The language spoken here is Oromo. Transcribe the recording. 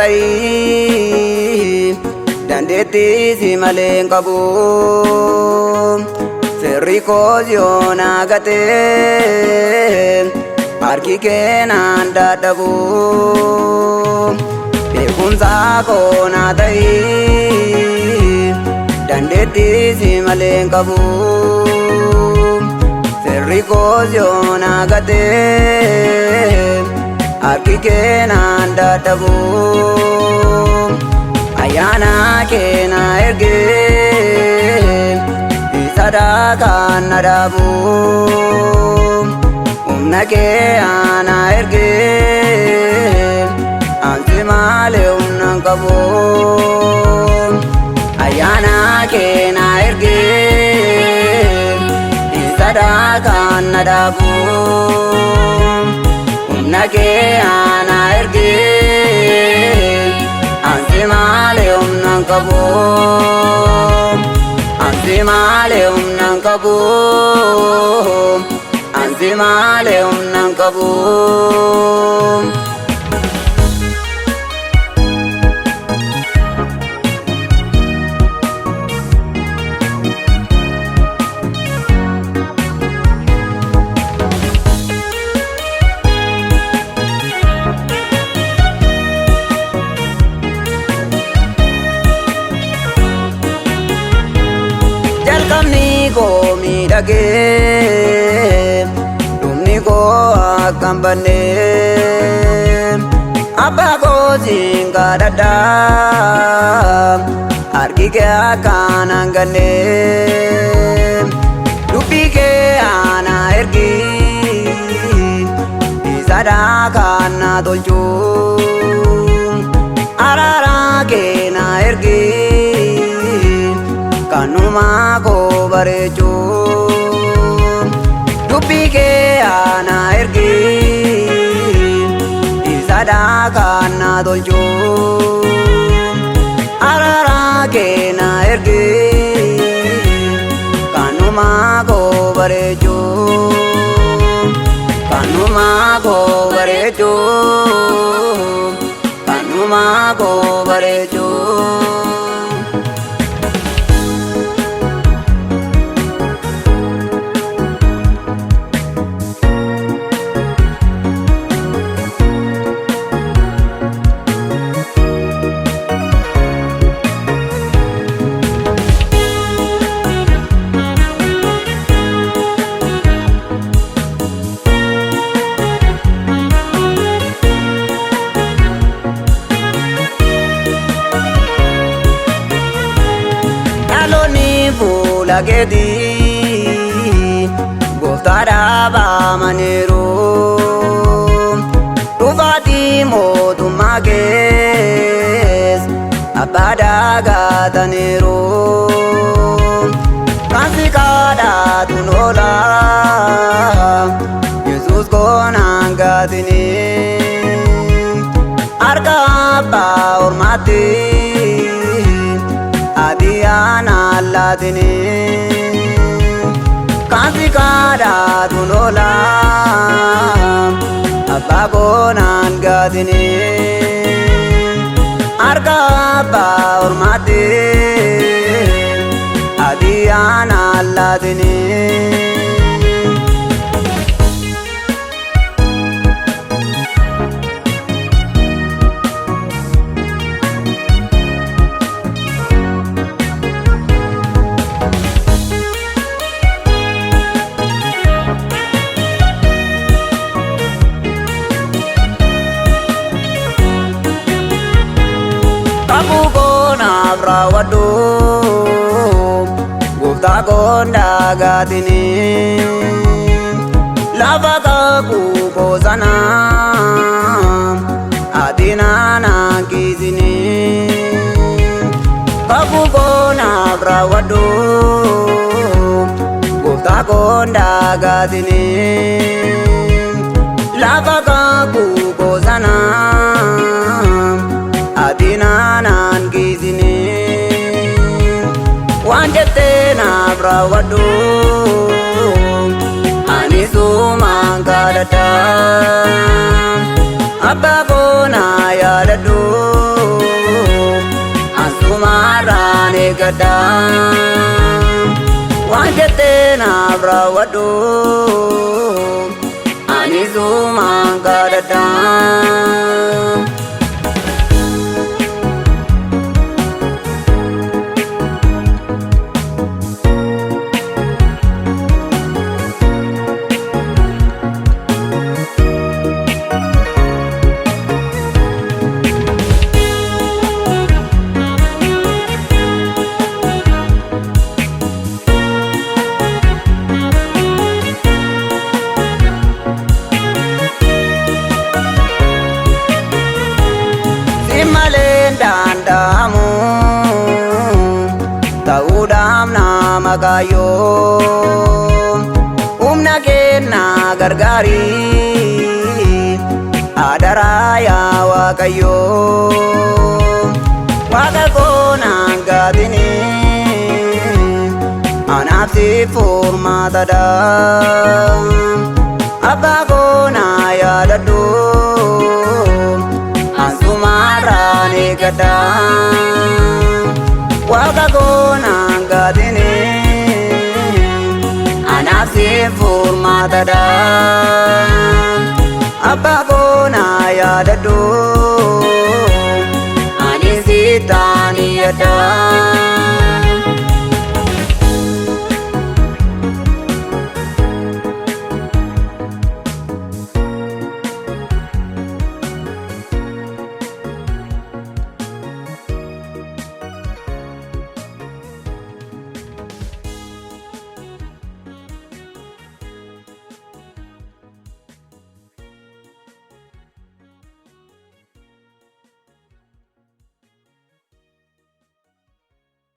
ta'ii, dandeettii si malee hin qabu. Firri koos yoo na gatee, harki kee naan dadhabu. Beekumsa koo naa ta'ii, dandeettii si malee hin qabu. Firri koos yoo na gatee, harki kee naan dadhabu. Ayyaana kee na ergee, sadarkaan na dhaabu. Humna kee ana ergee, ansi malee humna hin qabu. Ayyaana kee na ergee, sadarkaan na dhaabu. Humna kee ana ergee, ansi malee humna hin qabu. Ansi malee humna hin qabu. Ansi malee humna hin qabu. Jalqabni koo miidhagee, dhumni koo akka hin banne. Abbaa koo siin kadhadha, harki kee akka hin ganne. Dubbii kee ana ergi, sadarkaan na tolchu. Araara kee na ergi, kanuma koo bareechu. Dubbii kee ana ergi, sadarkaan na tolchu. Araara kee na ergi, kanuma koo bareechu. Kanuma koo bareechu. Kanuma koo bareechu. Dhaloonni fuula keetii gooftaadhaa baamaniiru. Dhufaatii mootummaa kees abbaa daagataniiru. Kan si kadhatu oola, Yesuus koonaan gaatini. Harka abbaa ormaatti ati aanaan laatini. Kan si kadhatu oola, abbaa koonaan gaatini. Harka abbaa ormaatti ati aanaan laatini. Kakuu koonaaf raawwadhu, gooftaa koon daagatini. Lafa kakuu koo sana ati naanaan kiisini. Kakuu koonaaf raawwadhu, gooftaa koon daagatini. Lafa kakuu koo sana ati naanaan kiisini. Waan jettee naaf raawwadhu, ani sumaan kadhadha. Abbaa koo naa yaadadhu. eeggadha. Waan jettee naaf raawwadhu, ani sumaan kadhadha. Si malee danda'amu ta'uudhaaf nama kaayyoo, humna kennaa gargaari, adaraa yaa Waaqayyoo. Waaqa koo naan gaatini, anaaf si furmaatadha. Abbaa koo naa yaadadhu, ansumarraan eeggadha. Waaqa koo naan gaatini, anaaf si furmaatadha. Abbaa koo naa yaadadhu, ani sittaan yaadda.